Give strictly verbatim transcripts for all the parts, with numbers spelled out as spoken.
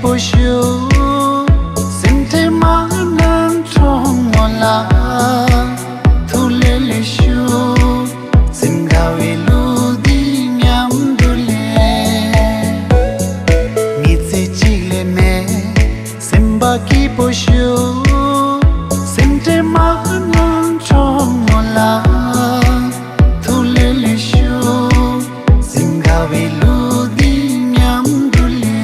པོ་ཞུ། སེམས་ཁྲལ་མ་གནང་གྲོགས་མོ་ལ། ཐུགས་ལས་ལས་ཞུ། སེམས་དགའ་བའི་གླུ་འདི་མཉམ་དུ་ལེན། མི་ཚེ་གཅིག་ལས་མེད། སེམས་པ་སྐྱིད་པོ་ཞུ། སེམས་ཁྲལ་མ་གནང་གྲོགས་མོ་ལ། ཐུགས་ལས་ལས་ཞུ། སེམས་དགའ་བའི་གླུ་འདི་མཉམ་དུ་ལེན།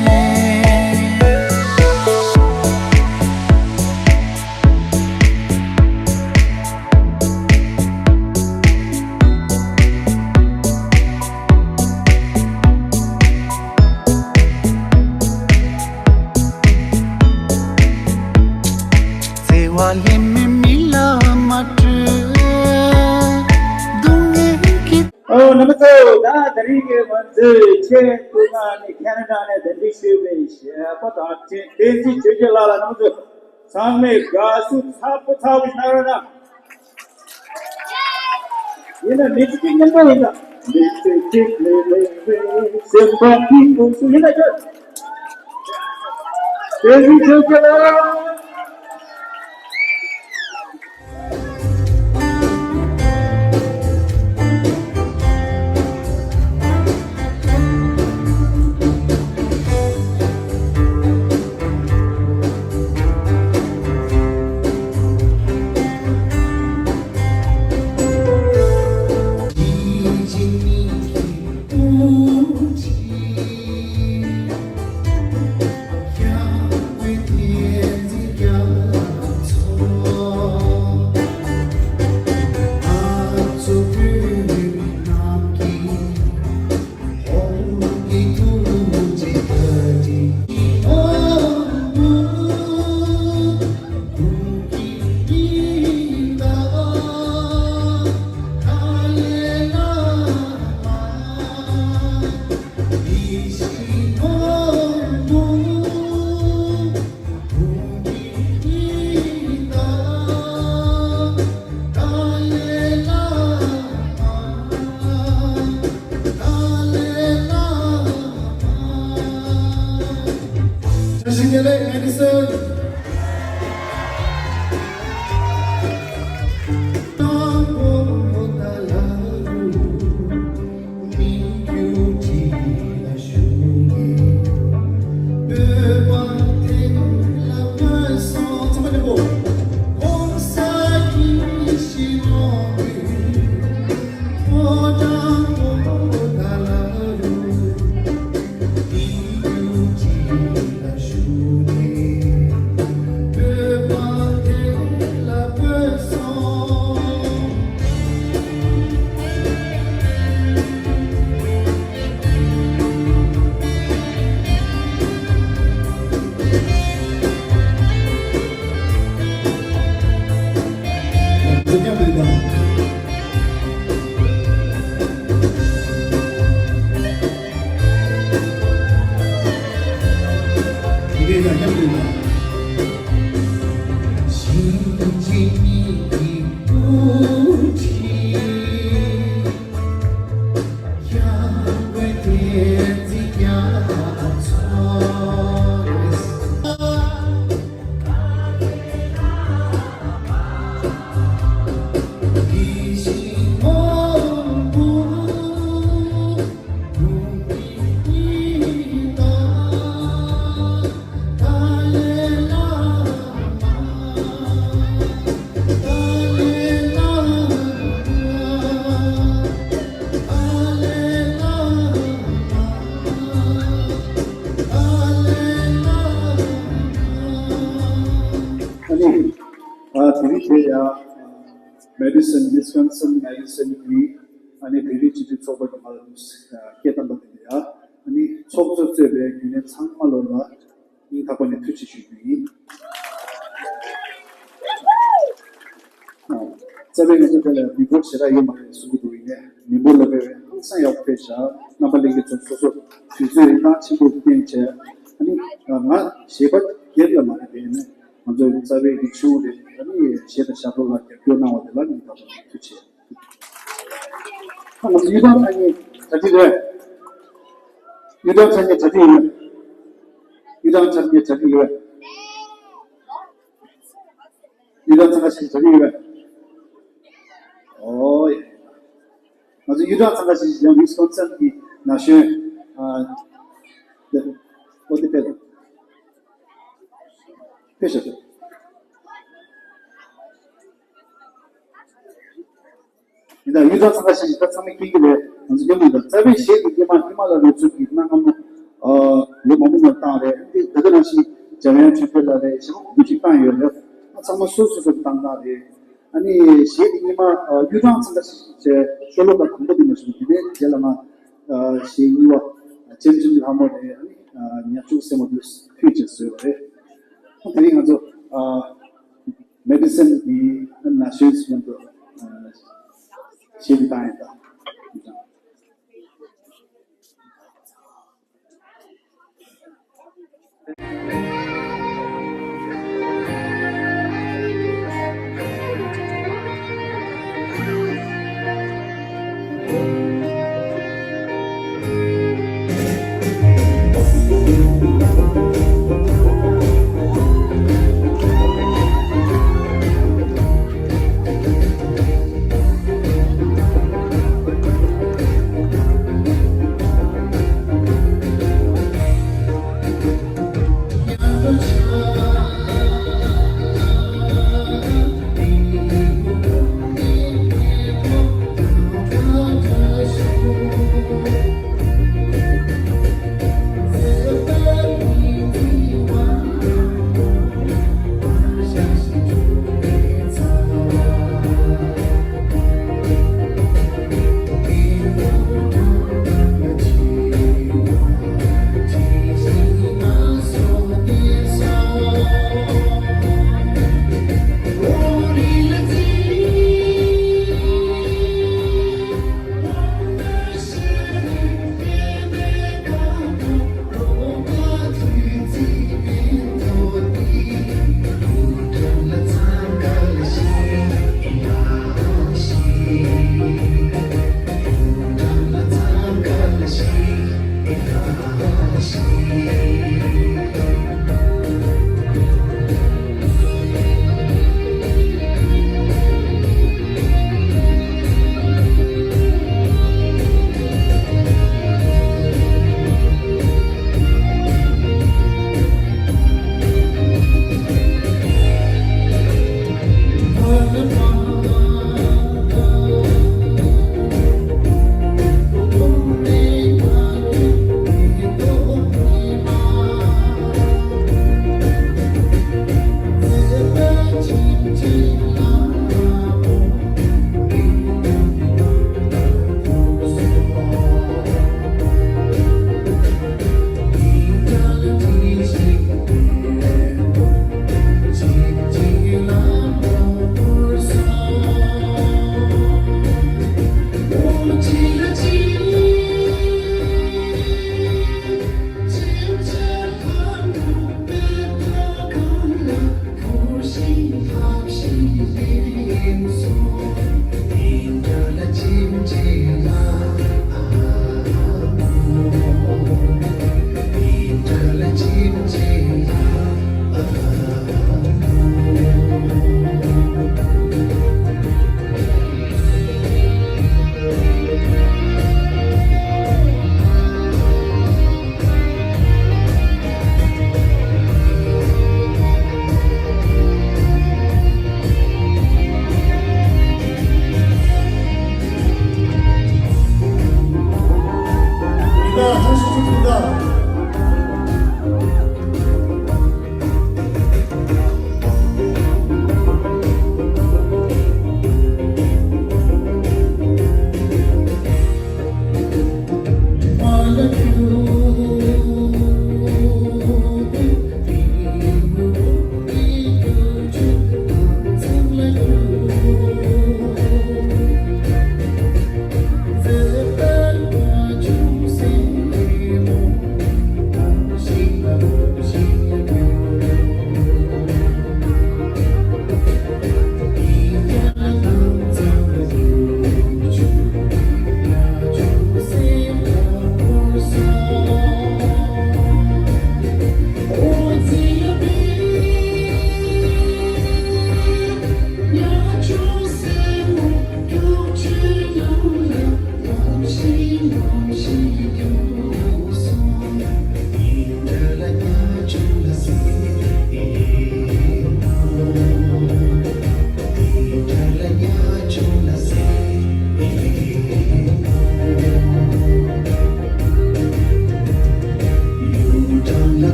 བརྩེ་བ་ལྷད་མེད་མི་ལ་མ་སྤྲོད། སྡུག་བསྔལ་གྱི། ཨོ། རྣམ་པ་ཚོ། ད་དེ་རིང་གི་ང་ཚོའི་ཆེད་དུ་ང་ནི་ཁེ་ན་ཌ་ནས་གདན་འདྲེན་ཞུས་པའི་གཞས་པ་དང་བསྟན་འཛིན་ཆོས་རྒྱལ་ལགས་ལ། རྣམ་པ་ཚོ་ཚང་མས་དགའ་བསུ་ཚ་པོ་ཚ་པོ་ཞིག་གནང་རོགས་གནང་། ཡིན་ན་མི་ཚེ་གཅིག་མཉམ་པོ་ཡིན་ད། མི་ཚེ་གཅིག་ལས་མེད་པའི་སེམས་པ་ཕུང་པོ་སུ་ཡིན་ན་ཆོག་དེ་རིང་ཁྱོད་ཀྱི་ལ། ཨ་ནི། ཨ། དེ་རིང་དེ་ཡང་Madison Wisconsin Madison གྱི་ཨ་ནི་བོད་རིགས་སྤྱི་མཐུན་ཚོགས་པ་གི་མར་སྐད་བཏང་པ་དེ་ལ་ཡ། ཨ་ནི་ཚོགས་གཙོ་གཙོས་པའི་རྒྱུན་ལས་ཚང་མ་ལོ་ལ་སྙིང་ཐག་པ་ནས་ཐུགས་རྗེ་ཆེ་ཞུ་རྒྱུ་ཡིན། ཨ། རྩ་བའི་ང་ཚོ་དེ་ལ་མི་འབོར་ཞེ་དྲག་ཡོད་མ་རེད་གསུང་གི་འདུག་ཡིན་ནའི་མི་འབོར་ལ་དཔག་པའི་ཧང་སང་ཡག་པོ་ཕེབས་ཤག་རྣམ་པ་ལྷན་རྒྱས་ཚོ་སོ་སོ་དུས་ཚོད་རིན་ཐང་ཆེན་པོ་བསྟན་བྱས། ཨ་ནི་ང་གཞས་པ་སྒེར་ལ་མ་རེད་དེ། ཡིན་ནའི་ང་ཚོའི་རྩ་བའི་རིག་གཞུང་རེད། ཨ་ནི་གཞས་དང་ཞབས་བྲོ་ལ་རྒྱབ་སྐྱོར་གནང་བ་དེ་ལ་སྙིང་ཐག་པ་ནས་ཐུགས་རྗེ་ཆེ། ཨ། ང་ཚོ་གཡུ་ཐང་ཐང་ངེ་གྲ་སྒྲིག་རེད། གཡུ་ཐང་ཐང་ངེ་གྲ་སྒྲིག་ཡིན། གཡུ་སྦྲང་འཆར་གཞི་འཆར་གྱི་ཡོད་པས། གཡུ་སྦྲང་འཚང་ཁ་ཤིག་འཆར་གྱི་ཡོད་པས། ཨོ་ཡ། ང་ཚོ་གཡུ་སྦྲང་འཚང་ཁ་ཤིག་ཡང་ཝི་སི་ཀོན་སིན་གྱི་ན་གཞོན། ཨ། ཨོ་དེ་དཔེ་དཔེ་ཤོད། ཡིན་ད་གཡུ་སྦྲང་འཚང་ཁ་ཤིག་ད་ཚང་མས་མཁྱེན་གྱི་རེད། ང་ཚོ་མཉམ་དུ་རྩ་བའི་གཞས་འདི་སྔོན་མ་ཧི་མ་ལ་ལུག་མཚོ་གི་གནའ་སྔ་མོ། ཨ། ལོ་མང་པོ་ནས་བཏང་རེད། འདི་ད་ལྟ་ནང་བཞིན་འཇམ་དབྱངས་ཆོས་འཕེལ་ལགས་རེད། གཞས་མང་པོ་ཞིག་བཏང་ཡོད་རེད། ཨ། ཚང་མ་སོ་སོ་སོ་བཏང་བཏང་རེད། ཨ་ནི་གཞས་འདི་སྔོན་མ་ཨ་གཡུ་སྦྲང་འཚང་ཁ་ཤིག་ཅེས་ཤོ་ལོ་ཀ་དང་པོ་འདི་མ་བྱུང་། དེ་ནས་རྗེས་ལ་ང་ཨ་གཞས་གཉིས་པ་ལྕེམ་ལྕེམ་ལྷ་མོ་རེད། ཨ་ནི་ཨ་ཉག་ཆུང་སྲས་མོ་འདི་ཕུལ་བྱས་བཟོས་པ་རེད། ཨ་དེ་རིང་ང་ཚོ་ཨ་མེ་ཌི་སན་གྱི་ན་གཞོན་ཚོ་མཉམ་དུ་ཨ་གཞས་འདི་བཏང་ཡིན་ད།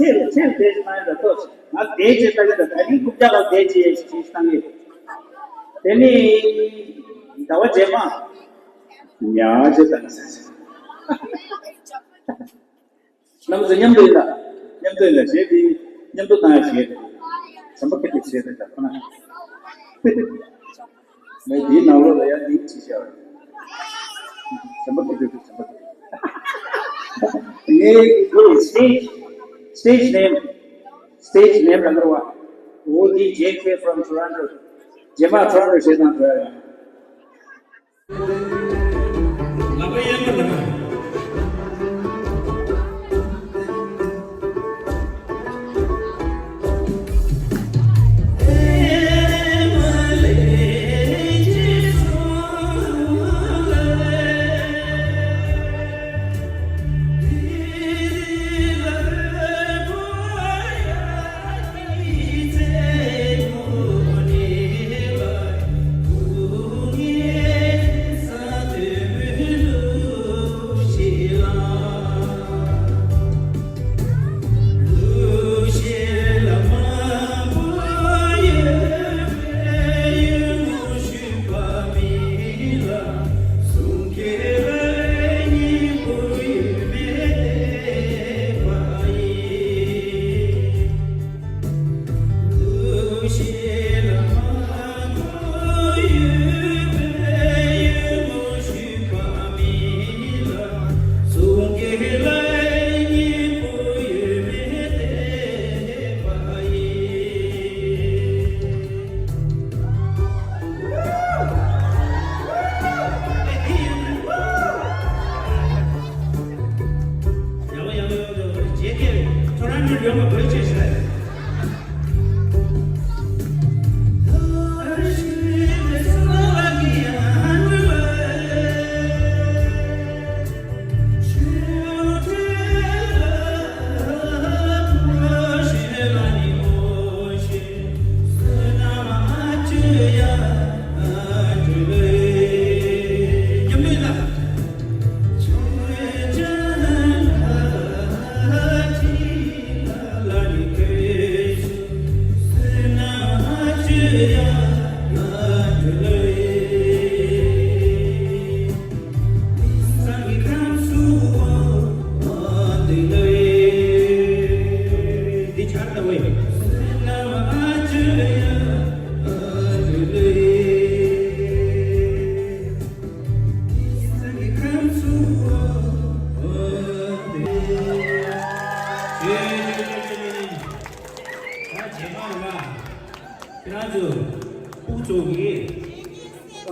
ཁྱེད་ལ་ཁྱེད་བསྡད་ཅིག་གནང་ཡོད་ད་ལྟོས། ང་བསྡད་ཅིག་ལྟ་གི་ད་ད་ནི་རྐུབ་བཀྱག་ལ་བསྡད་ཅིག་ཡས་ཅིག་བཏང་གི། དེ་ནི་ཟླ་བ་རྗེས་མ་ཉ་ཅིག་བཏང་གི་ཟེར། རྣམ་ཚོ་མཉམ་དུ་ཡིན་ལ། མཉམ་དུ་ཡིན་ལ་ཞེས་དེ་མཉམ་དུ་བཏང་ཡ་ཞེས་དེ། བྱམས་པ་ཁྱེད་ཀྱི་ཞེས་དེ་ད་ཁོ་ན། མེད་དེའི་ནང་ལོགས་ལ་ཡང་འདི་ཅི་བྱ་བ། བྱམས་པ་ཁྱེད་ཀྱི་བྱམས་པ་ཁྱེད་ཀྱི། ངའི་གི་སི་ཊེ་ཇི་སི་ཊེ་ཇི་ནེམ་སི་ཊེ་ཇི་ནེམ་ལ་འགྲོ་བ། ཨོ་ཌི་ཇེ་ཁེ་ཕྲོམ་ཊོ་རོན་ཊོ། རྗེས་མ་ཊོ་རོན་ཊོ་ཞེས་དང་འགྲོ་ཡ།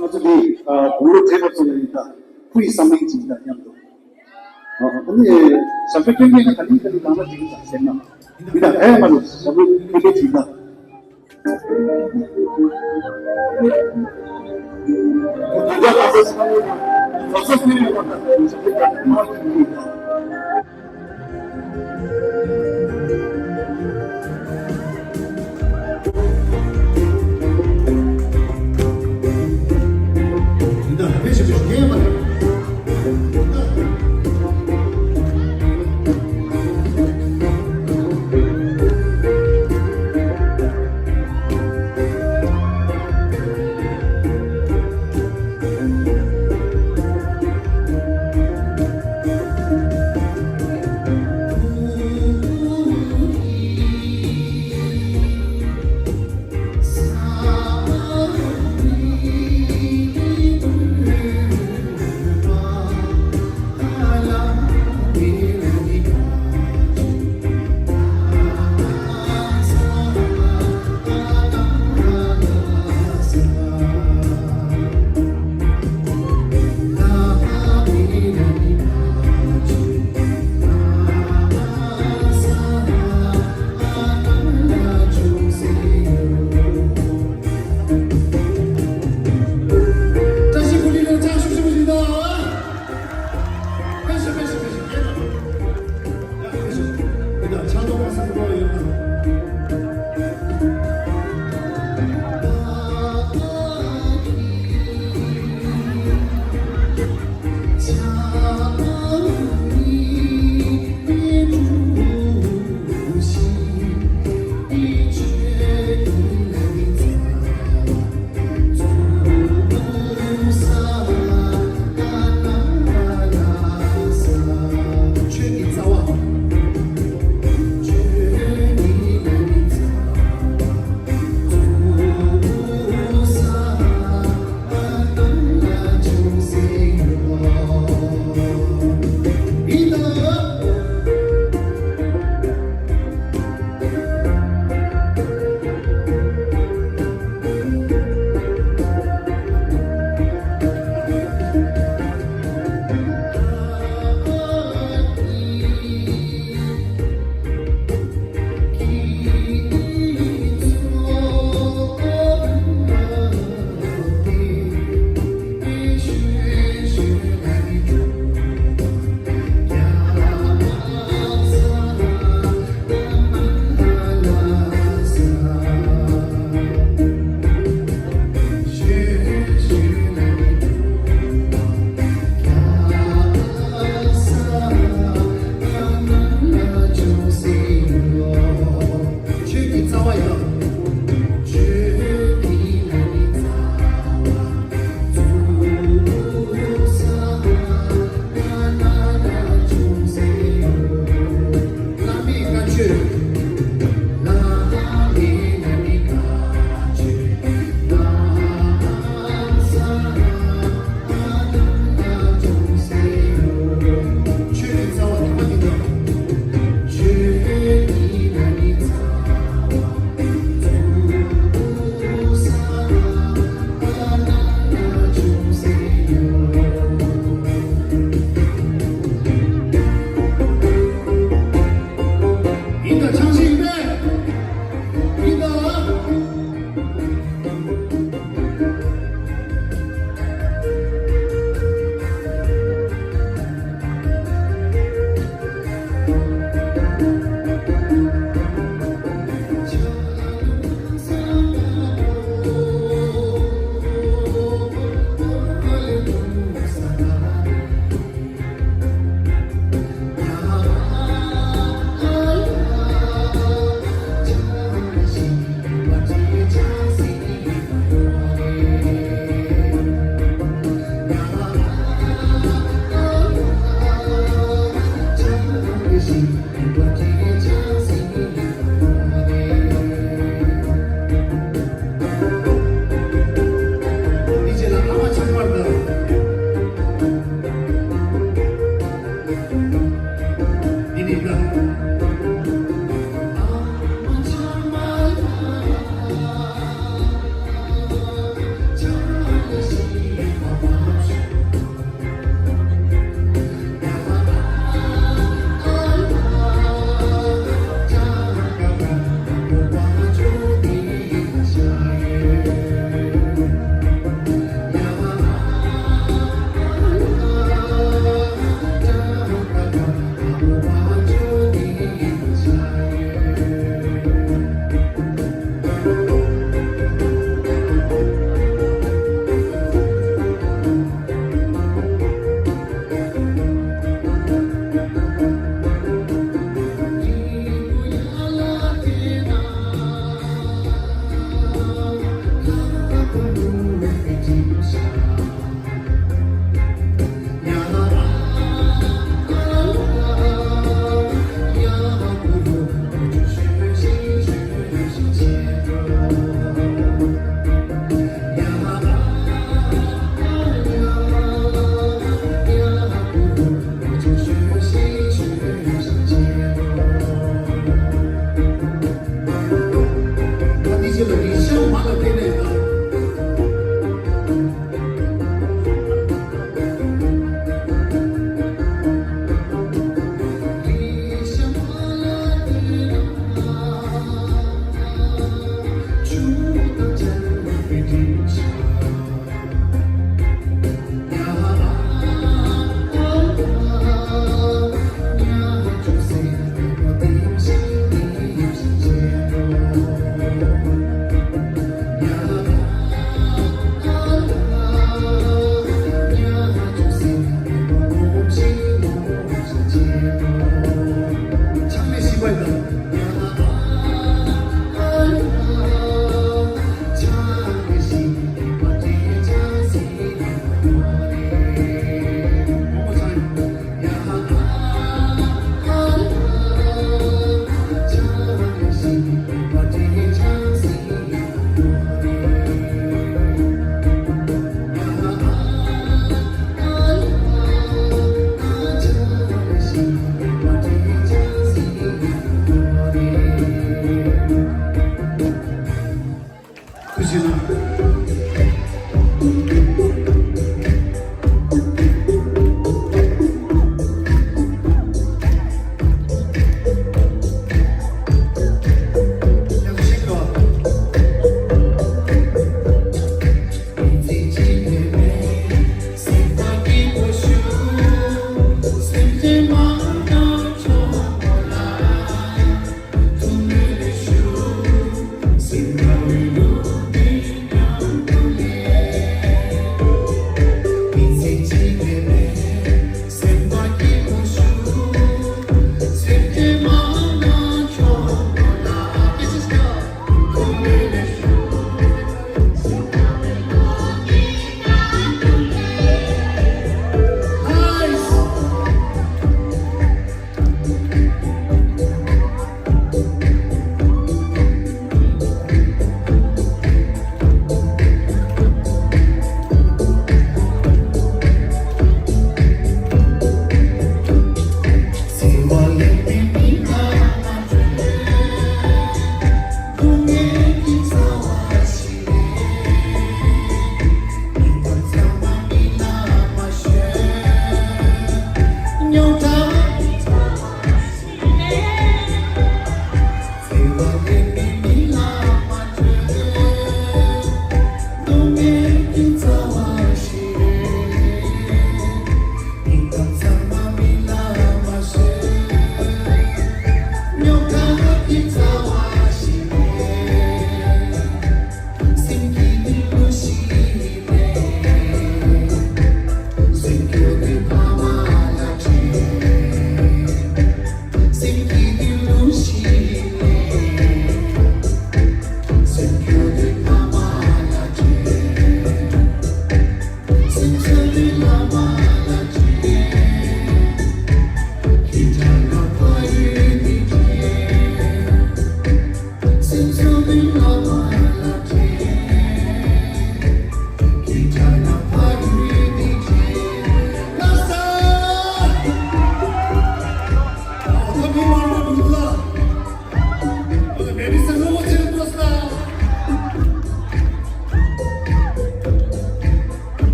ང་ཚོ་འདི་དགུང་ལོ་བགྲེས་པ་ཚོ་ལ་ཡིན་ད། སྐུ་ཡི་བསམ་གླིང་ཅིག་ཡིན་ད་མཉམ་དུ། ཨ་ནི་ཞབས་ཞུ་སྐྱོན་མཁན་གྱི་ག་ལེ་ག་ལེ་གང་ལ་འགྲིག་ད་ཟེར་ན། ཡིན་ད་ཨེ་མ་ལོ་ཞབས་ཞུ་སྐྱོན་མཁན་ཅིག་ཡིན་ད།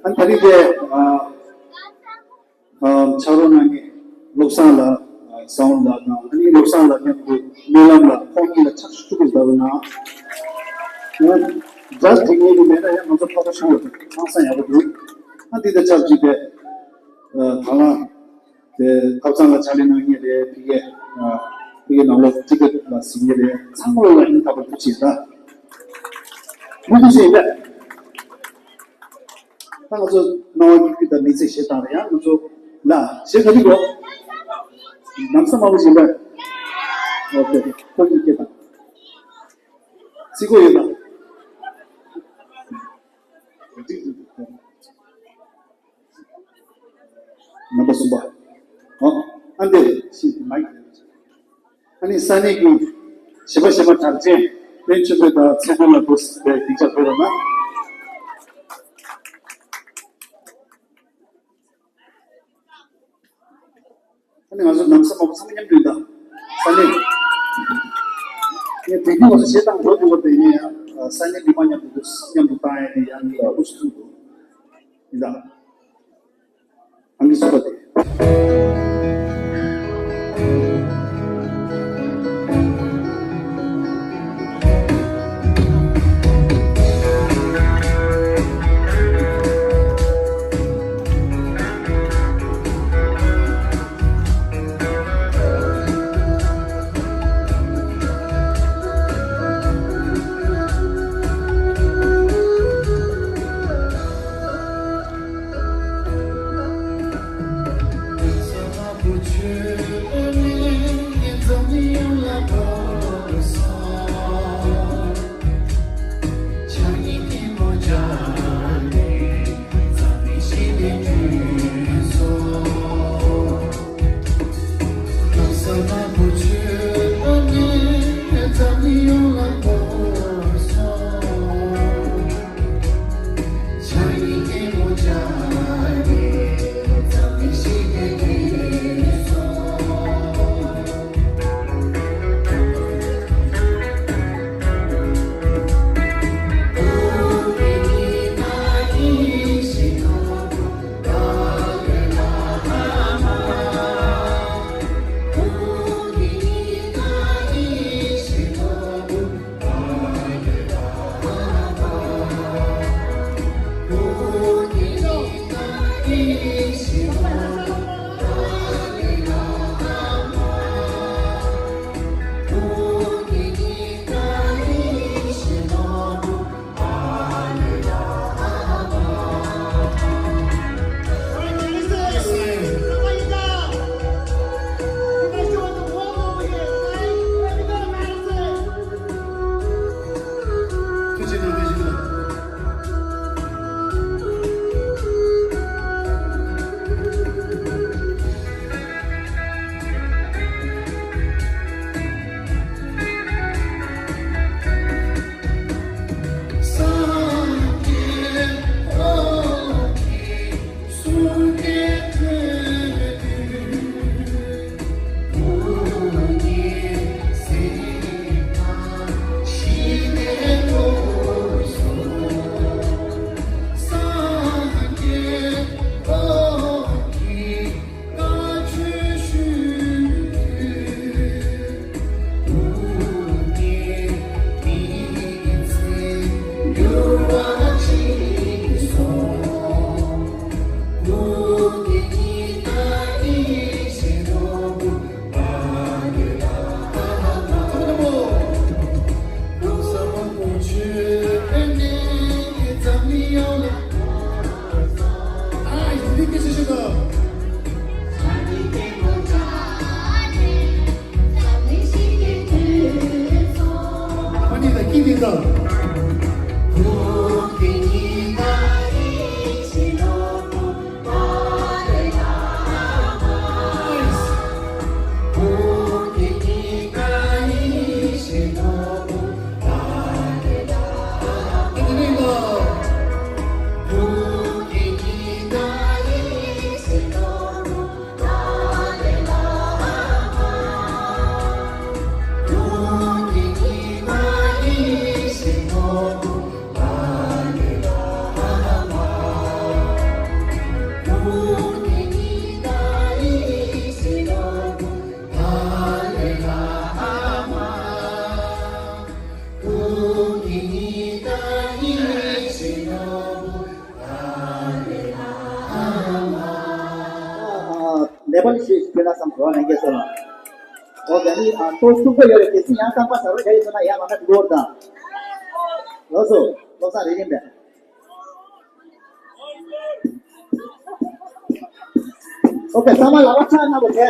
ཨ་ད་རིང་དེ་ཨ། ཨ། ཕྱག་རོགས་གནང་མཁན་བློ་བཟང་ལགས། ཨ། བཟང་བོ་ལགས་དང་ཨ་ནི་བློ་བཟང་ལགས་མཉམ་དུ་སྨོན་ལམ་ལ་ཁོང་གཉིས་ལ་ཕྱག་ཞུ་དགོས་འདུག་ན། ཡང་འདྲ་དེ་ངེད་ཀྱི་མེད་ན་ཡང་ང་ཚོ་ཕ་ཁ་ཤུ་ལ་ཧང་སང་ཡག་པོ་འདུག་ཨ་འདི་དང་ཆབས་ཅིག་དེ་ཨ། ད་ལ་དེ་ཐབ་ཚང་ལ་ཕྱག་ལས་གནང་མཁན་རེད། ཕ་གི་ཨ། ཕ་གི་ནང་ལོགས་ཊི་ཀེ་ཊི་ལ་ཟིན་མཁན་རེད། ཚང་མ་ལ་ཡིན་ཐབས་པ་ཐུགས་རྗེ་ཆེ། ཐུགས་རྗེ་ཆེ་ཡིན་པས། ད་ང་ཚོ་སྣང་བ་སྐྱིད་སྐྱིད་དང་མི་ཚེ་ཞེ་དྲག་རེད། ཡང་ང་ཚོ་ལ་ཞེ་ག་རི་གོ་ནམ་ས་མ་བུ་ཞིག་ལ་ཨོ་ཁེ་ཁོ་གཉིས་སྐད་དང་རྩིས་གོ་ཡོད་དང་། རྣམ་པ་གསུམ་པ། ཨོ་ཨ་འདི་ཤིག་མ་ཡིག་ཨ་ནི་ས་གནས་ཀྱི་གཞིས་པ་གཞིས་མ་གྲགས་ཅན་བན་ཆེན་པོ་དང་ཚེ་དཔོན་ལ་འདུག་པའི་སྡིངས་ཆ་ཕུལ་རོགས་གནང་། ཨ་ནི་ང་ཚོ་ནམ་ས་མ་བུ་ཚང་མ་མཉམ་དུ་ཡིན་ད། ས་གནས་ངས་དེ་དུས་ང་ཚོ་བཤད་སྟངས་འགྲོ་འདུག་པ་དེ་ཡིན་ཡང་ས་གནས་མི་མང་མཉམ་དུ་འདུག་མཉམ་དུ་བཏང་ཡ་དེ་ཡང་ཡག་པོ་ཞིག་ཐུག་འདུག་ཡིན་ད། ཨང་ཀི་སུ་པ་དེ། ནེ་པ་ལི་ཞིག་སྤེལ་ན་བསམ་སོང་། ལྷན་རྒྱས་ཚོ་ལ། ཨོ་དེ་ནི་ཨ་ཏོ་སུ་པ་ཡོད་རེད། དེ་ཚོ་ཡང་རྐང་པ་ཟ་རོ་ག་ཡོད་སོང་ན་ཡང་ང་ན་འགྲོ་དང་། ལོ་སོ་ལོ་ས་རེ་རེ་འདྲ། ཨོ་ཁེ་ཚང་མ་ལག་པ་ཕྱག་ན་བོ་དེ།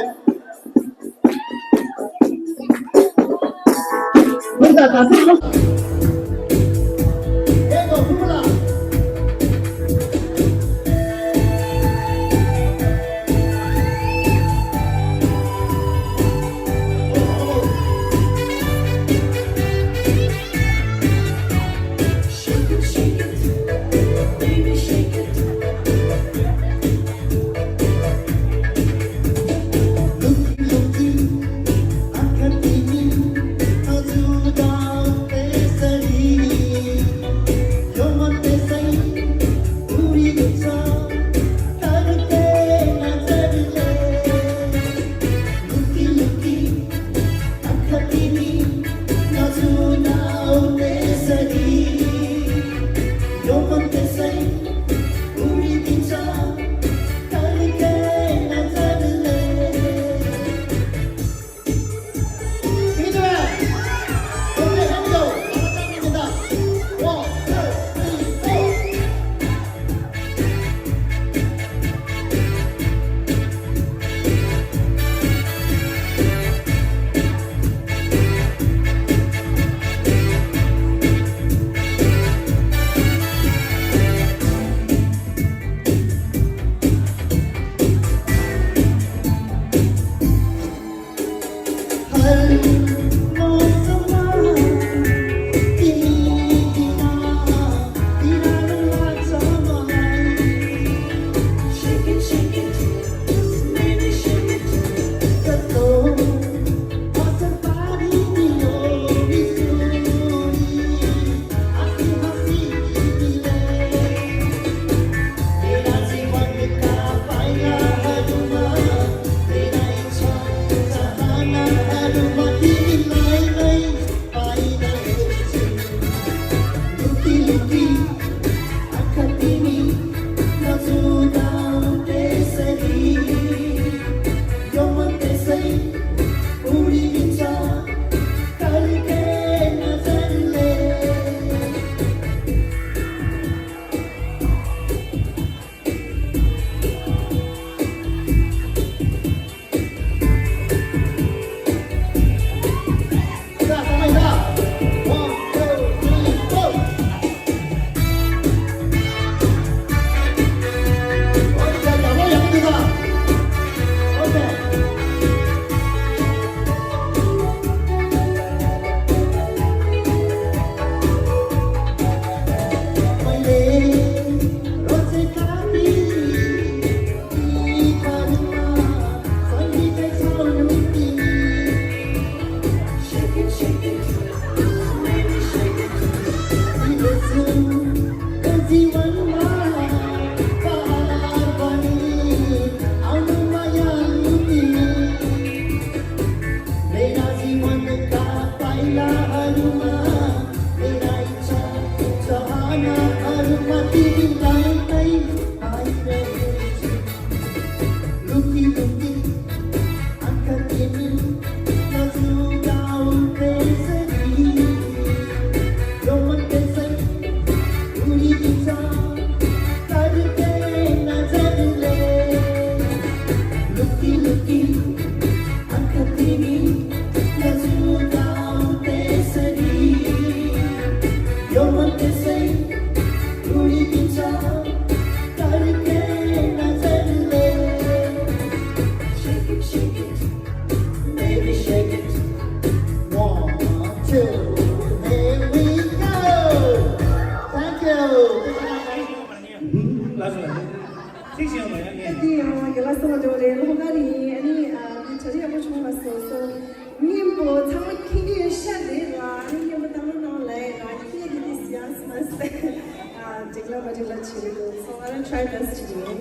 ཐིག་ཅན་ཡོད་པ་ཡང་ངས། ཨ་དེ་ཡང་རྒན་ལགས་གསུངས་པ་འདྲ་བོ་རེད། ལྷོ་ཁ་ནས་ཨ་ནི་ཨ་ནི་གྲ་སྒྲིག་ཡག་པོ་བྱུང་མ་སོང་སོང་། སྙན་པོ་ཚང་མ་མཁྱེན་གྱི་ཡོད་ཤག་རེད་ལ། ཨ་ནི་སྙན་པོ་བཏང་རོགས་གནང་ལབ་ཡ་ལ་ཁྱེད་ཀྱིས་དེ་ཟེར་ཡ་མ་ཟད། ཨ་འགྲིག་ལ་མ་འགྲིག་ལ་བྱེད་ཀྱི་འདུག So I will try best to do it.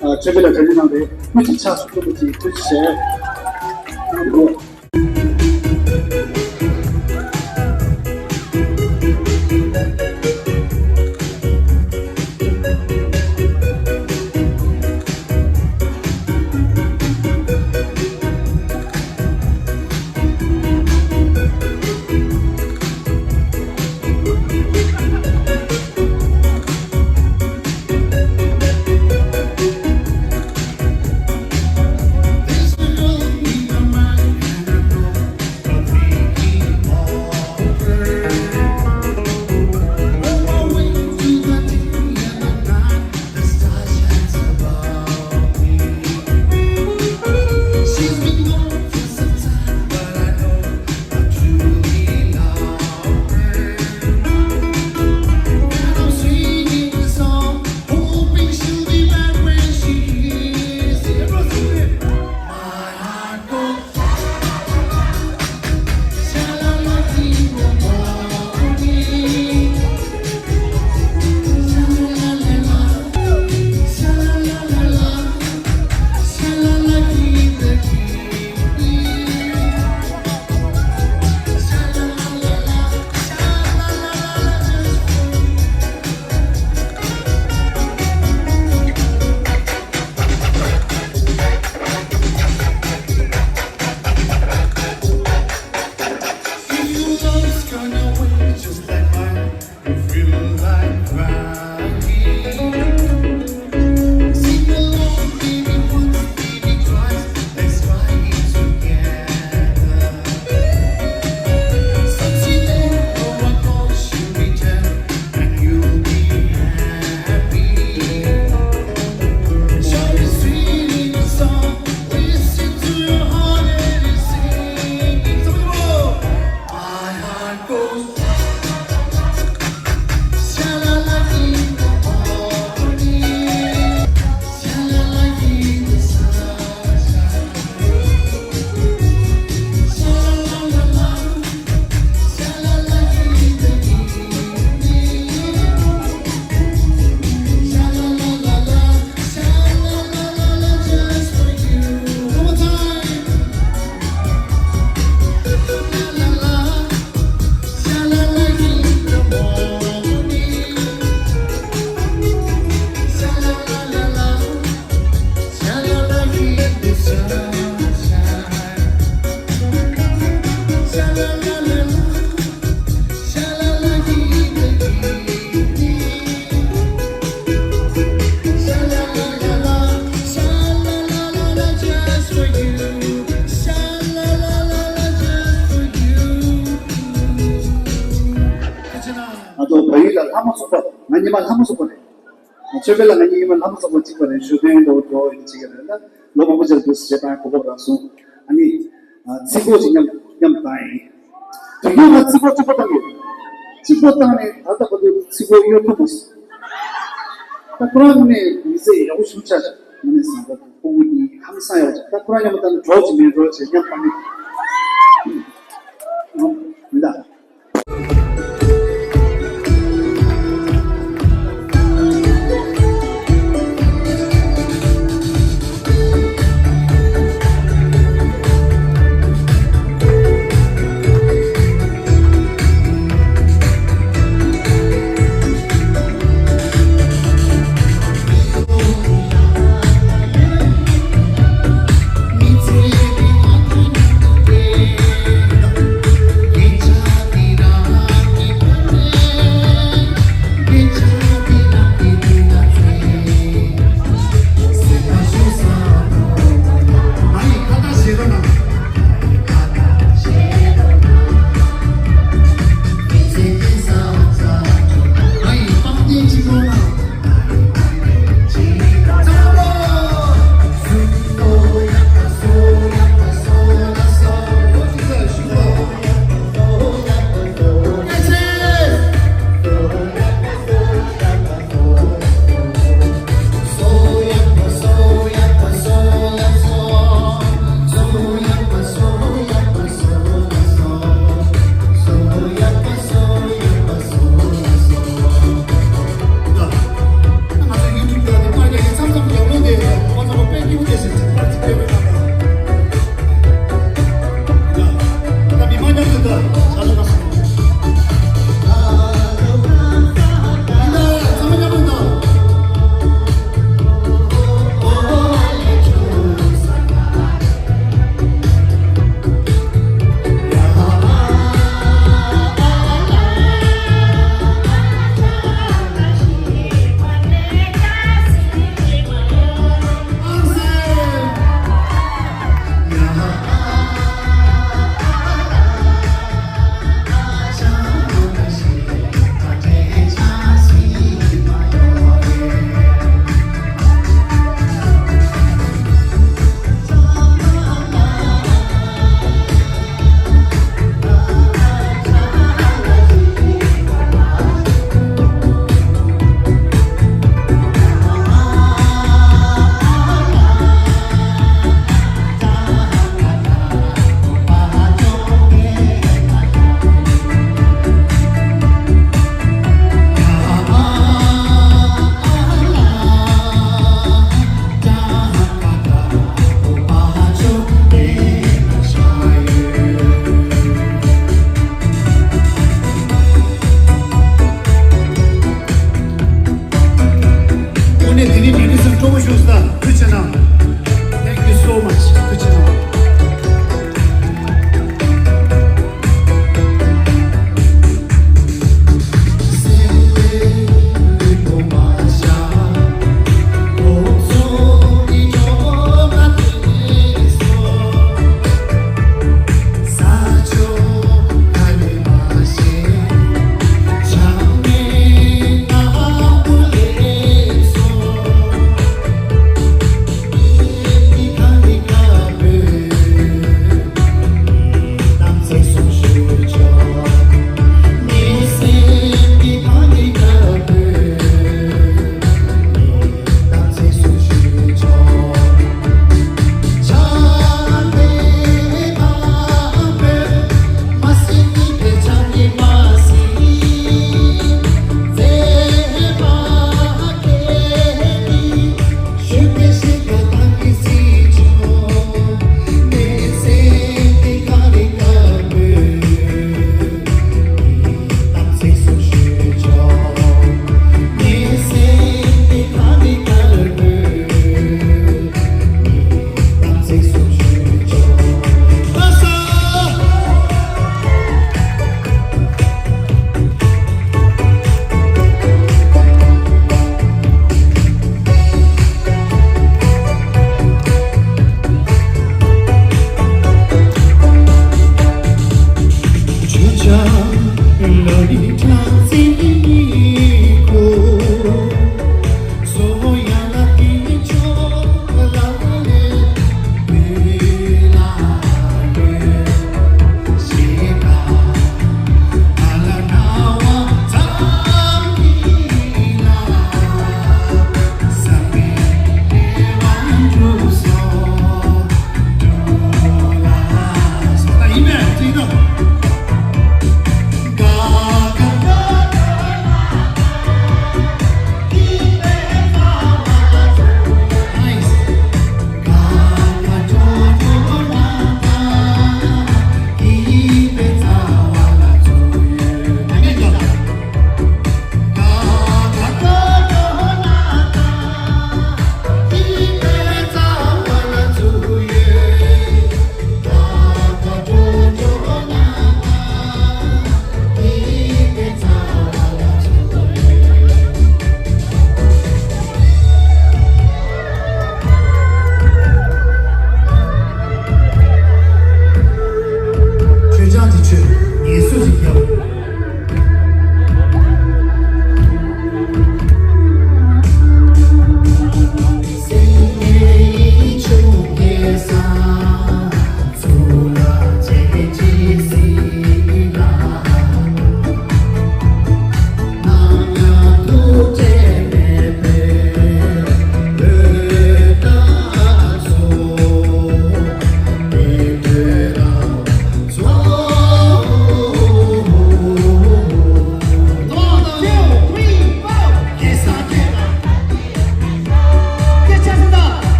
ཨ་ཆོས་འཕེལ་ལགས་གྲ་སྒྲིག་གནང་སྟེ་དངུལ་ཆིག་ཆ་སུམ་ཅུ་ཅིག་ཐུགས་རྗེ་ཆེ། ཨ་ནི་ཁོ། ང་ཚོ་བལ་ཡུལ་ལ་ལྷ་མོ་ཚོགས་པ། ང་ཉི་མ་ལྷ་མོ་ཚོགས་པ་རེད། ཆོས་འཕེལ་ལགས་ང་གཉིས་ཉི་མ་ལྷ་མོ་ཚོགས་པ་གཅིག་པ་རེད། ཞུ་མཁན་དང་འགྲོ་ཡིན་གཅིག་རེད། ད་ལོ་མང་པོ་ཅིག་ལ་དུས་སུ་བྱེད་སྟངས་གོ་སྐབས་རག་སོང་། ཨ་ནི། ཚིག་ཐོ་ཞིག་མཉམ་མཉམ་བཏང་ཡིན། དུས་རྒྱུན་ང་ཚིག་ཐོ་གཅིག་པོ་བཏང་ཡོད། གཅིག་པོ་བཏང་ནས་ད་ལྟ་བར་དུ་ཚིག་ཐོ་གཡོལ་ཐུབ་མ་སོང་། ད་ཁོ་རང་ནས་མི་ཚེ་ཡག་པོ་ཞིག་ཆགས་ཤག་ངོ་ནས་བསམ་པ་ཕྲུ་གུ་གཉིས་ཧང་སང་ཡག་པོ་ཆགས། ད་ཁོ་རང་མཉམ་དུ་ད་ནི་གྲོགས་ཅིག་མིན་གྲོགས་ཅིག་མཉམ་བཏང་ནས། ཨང་། མི་ད།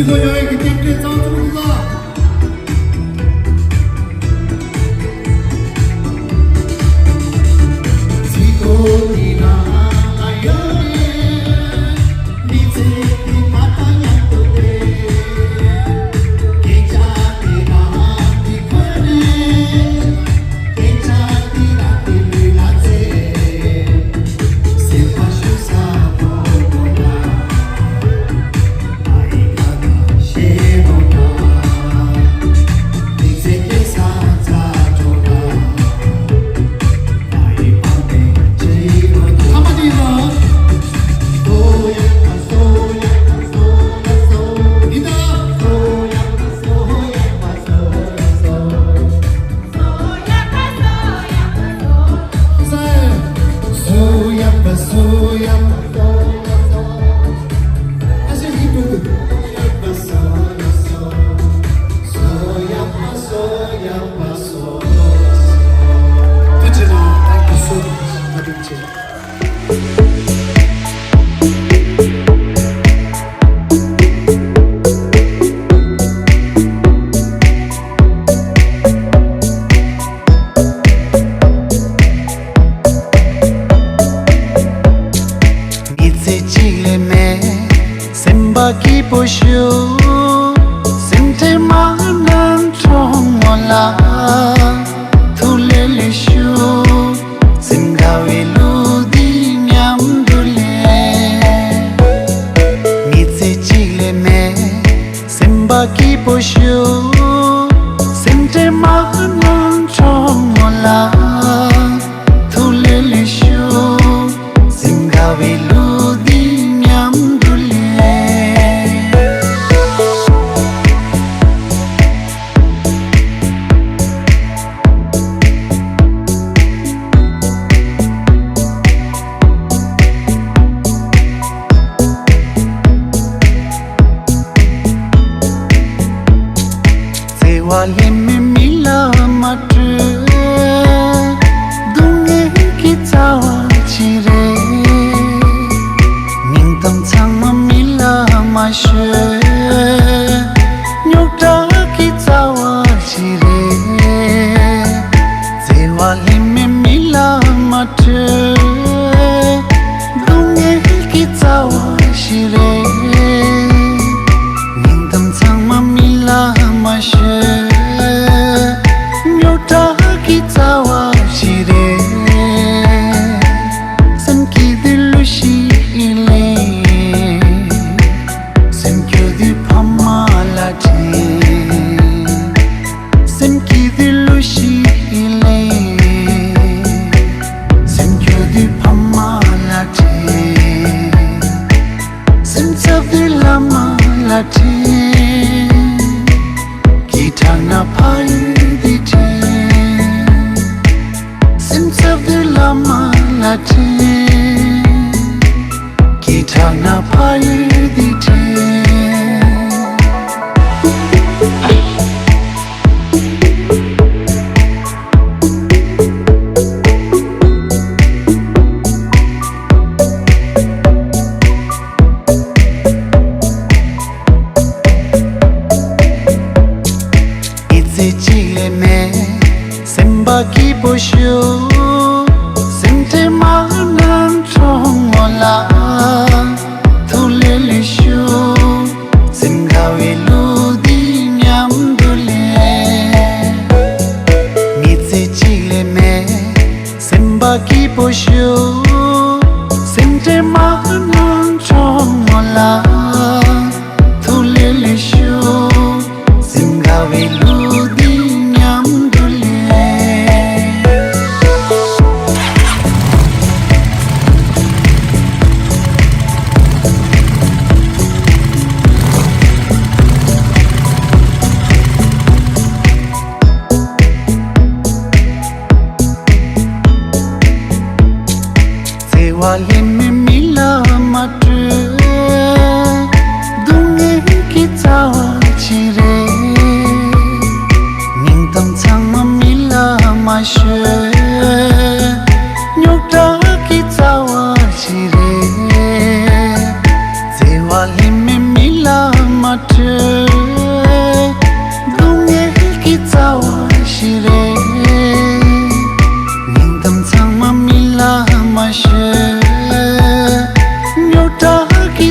ཚོ་ཡོད་ཀྱི་རྟེན་འབྲེལ་གཙང་གཙུག་ལ། མི་ཚེ་གཅིག་ལས་མེད། སེམས་པ་སྐྱིད་པོ་ཞུ། སེམས་ཁྲལ་མ་གནང་གྲོགས་མོ་ལ། ཐུགས་ལས་ལས་ཞུ། སེམས་དགའ་བའི་ལུས་འདི་མཉམ་དུ་ལེན། མི་ཚེ་གཅིག་ལས་མེད། སེམས་པ་སྐྱིད་པོ་ཞུ། སེམས་ཁྲལ་མ་གནང་གྲོགས་མོ་ལ། ཐུགས་ལས་ལས་ཞུ། སེམས་དགའ་བའི་ལུས་འདི་མཉམ་དུ་ལེན། བརྩེ་བ་ལྷད་མེད་མི་ལ་མ་སྤྲོད། སྡུག་བསྔལ་གྱི་རྩ་བ་ཅི་རེད། སྙིང་གཏམ་ཚང་མ་མི་ལ་མ་ཤོད། རྙོག་དྲ་གི་རྩ་བ་ཅི་རེད། བརྩེ་བ་ལྷད་མེད་མི་ལ་མ་སྤྲོད། སྡུག་བསྔལ་གྱི་རྩ་བ་ཞིག་རེད། སྙིང་གཏམ་ཚང་མ་མི་ལ་མ་ཤོད། རྙོག་དྲ་གི་རྩ་བ་ཞིག་རེད། སེམས་སྐྱིད་དུས་གླུ་ཞིག་ལེན། སེམས་སྐྱོ་དུས་ཕ་མ་ལ་དྲན། སེམས་སྐྱིད་དུས་གླུ་ཞིག་ལེན། སེམས་སྐྱོ་དུས་ཕ་མ་ལ་དྲན། སེམས་འཚབ་དུས་བླ་མ་ལ་དྲན། སྐྱིད་དྲགས་ན་ཕ་ཡུལ་འདི་དྲན། སེམས་འཚབ་དུས་བླ་མ་ལ་དྲན། སྐྱིད་དྲགས་ན་ཕ་ཡུལ་འདི་དྲན། མི་ཚེ་གཅིག་ལས་མེད། སེམས་པ་སྐྱིད་པོ་ཞུ། སེམས་ཁྲལ་མ་གནང་གྲོགས་མོ་ལ། ཐུགས་ལས་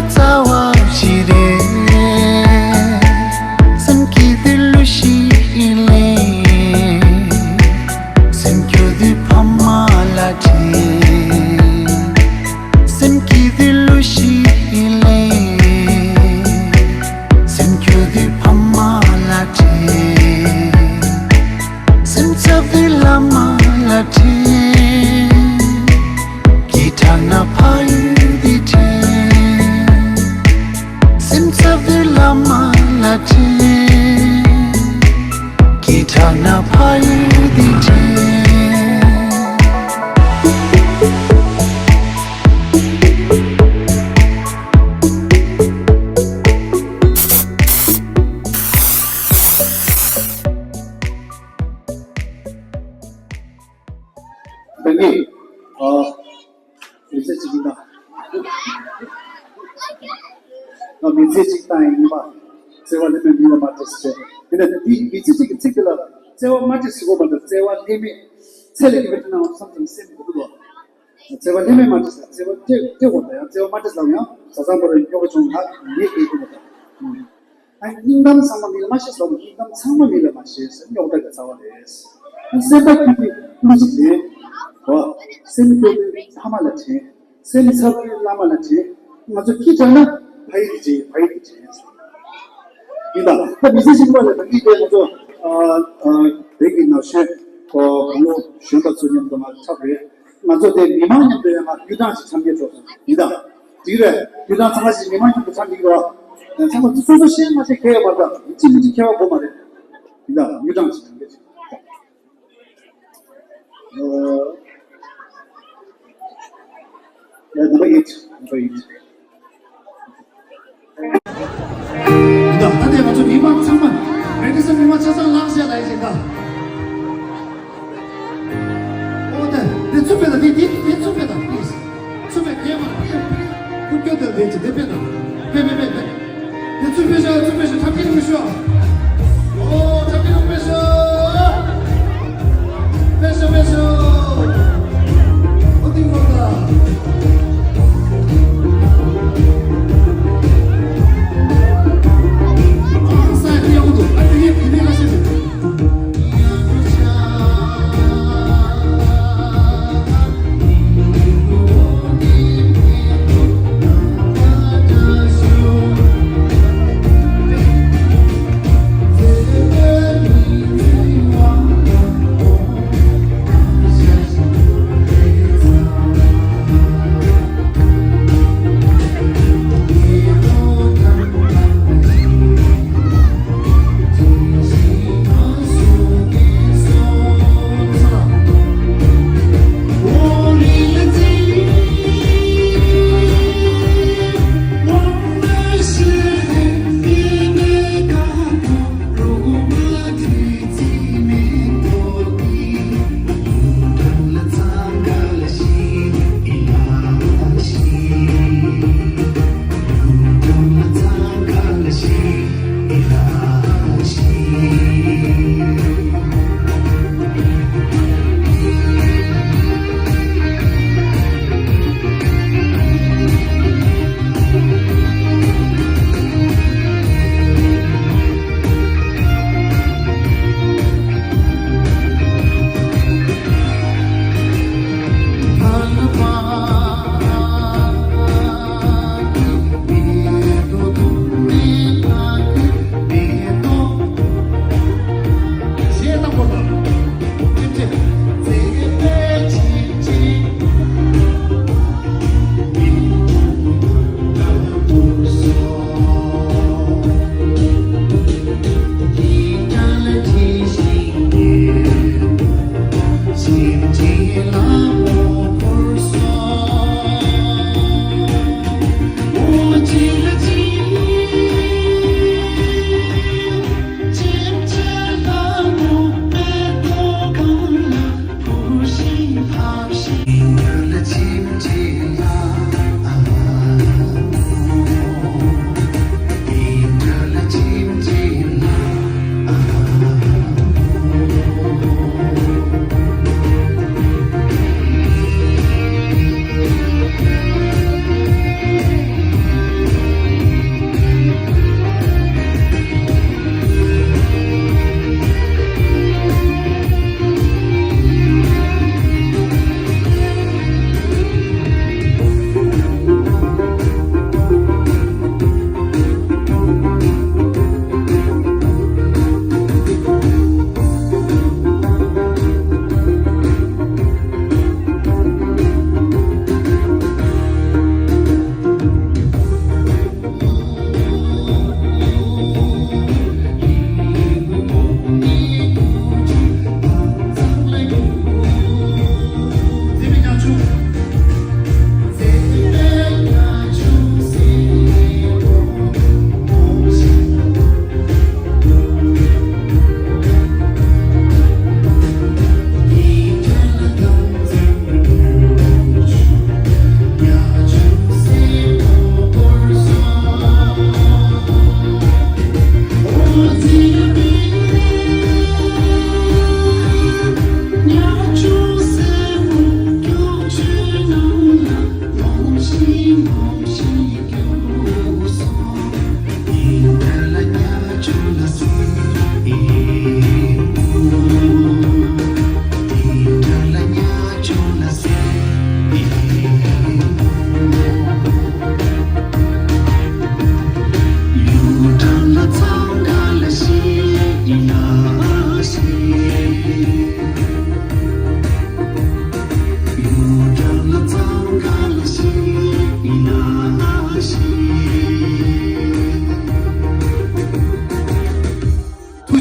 རྩ་བ་ཞིག་རེད། སེམས་སྐྱིད་དུས་གླུ་ཞིག་ལེན། སེམས་སྐྱོ་དུས་ཕ་མ་ལ་དྲན། སེམས་སྐྱིད་དུས་གླུ་ཞིག་ལེན། སེམས་སྐྱོ་དུས་ཕ་མ་ལ་དྲན། སེམས་འཚབ་དུས་བླ་མ་ལ་དྲན། སྐྱིད་དྲགས་ན་ཕ་ཡུལ་འདི་དྲན། སེམས་འཚབ་དུས་བླ་མ་ལ་དྲན། སྐྱིད་དྲགས་ན་ཕ་ཡུལ་འདི་དྲན། ད་ངས་ཨ་མི་ཚེ་གཅིག་ཡིན་ད། ང་མི་ཚེ་གཅིག་བཏང་ཡིན་པ། བརྩེ་བ་ལྷད་མེད་མི་ལ་མ་སྤྲད་ཟེར། དེ་ནས་འདི་མི་ཚེ་གཅིག་གི་ཚིག་དེ་ལ་བརྩེ་བ་མ་སྤྲད་ཟེར་གོ་མ་འདུག་བརྩེ་བ་ལྷད་མེད་ཚེ་ལས་འགྱུར་བའི་དྲིན་ལ་བསམ་ཙམ་སེམས་འགུག་གི་འདུག་བརྩེ་བ་ལྷད་མེད་མ་སྤྲད་ཟེར། བརྩེ་བ་སྤྲད་སྤྲད་དགོས་ད། ཡང་བརྩེ་བ་མ་སྤྲད་ཟེར་ཡང་བཟའ་ཚང་བར་རྙོག་པ་བྱུང་ན་ངས་སྐྱིད་གི་མ་རེད། ཨ། སྙིང་གཏམ་ཚང་མ་མི་ལ་མ་བཤད་ཟེར་བ། སྙིང་གཏམ་ཚང་མ་མི་ལ་མ་བཤད་ཟེར་རྙོག་དྲ་གི་རྩ་བ་རེད། ཨ། སེམས་པ་སྐྱིད་དུས་གླུ་ཞིག་ལེན། འོ། སེམས་སྐྱོ་དུས་ཕ་མ་ལ་དྲན། སེམས་འཚབ་དུས་བླ་མ་ལ་དྲན། ང་ཚོ་སྐྱིད་དྲགས་ན་ཕ་ཡུལ་དེ་དྲན། ཕ་ཡུལ་དེ་དྲན། ཡིན་ད། ད་མི་ཚེ་གཅིག་པ་ལ་ད་གིན་དེ་ང་ཚོ་ཨ་ཨ་བོད་ཀྱི་ན་གཞོན་ཁོ་བུ་མོ་གཞོན་པ་ཚོ་མཉམ་དུ་ང་འཁྲབ་རེད། ང་ཚོ་དེ་མི་མང་མཉམ་དུ་ཡང་ང་བརྒྱུད་གྲངས་ཤིག་འཆམ་མཁན་ཚོ་ཡིན་ད། འགྲིག་རེད། བརྒྱུད་གྲངས་ཚང་མ་ཞིག་མི་མང་མཉམ་དུ་འཆམ་འགྲིག་རོགས། ཚང་མ་སོ་སོ་ཤེས་མ་ཤེས་ཁྱད་པར་མ་ད་ཅི་མི་ཅི་ཁྱད་པར་དགོས་མ་རེད། ཡིན་ད། བརྒྱུད་གྲངས་ཤིག་འཆམ་མཁན་ཞིག་ཨ། ཡ། number eight, number eight. ད་ད་ལྟ་ང་ཚོ་མི་མང་ཚང་མ་རེ་ཁ་སང་མི་མང་ཆ་ཚང་ལངས་བྱས་ལ་ཡིན་ད། ཨོ་ད་དེ་ཚུར་ཕེབས་ད། དེ་དེ་དེ་ཚུར་ཕེབས་ད། please. ཚུར་ཕེབས། རྒྱས་པ་ཕེབས་ཕེབས། ཁུར་སྐྱོད་དེ་དེ་ཚུར་ཕེབས་ད། ཕེབས་ཕེབས་ཕེབས་ཕེབས། དེ་ཚུར་ཕེབས་ཤོག་ཚུར་ཕེབས་ཤོག་འཁྲབ་སྟོན་ཞུ་ཤོག་ཨོ་འཁྲབ་སྟོན་ཕེབས་ཤོག་ཕེབས་ཤོག་ཕེབས་ཤོག་ཨོ་ཏི་མོ་ད། ཨ་ས་ཡ་ཡག་པོ་འདུག་ཨ་ཏི་ཡེ་ཕི་ནེ་ལ་ཤེས་འདུག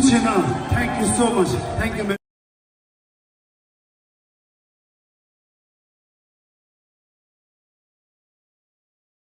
Thank you so much. Thank you.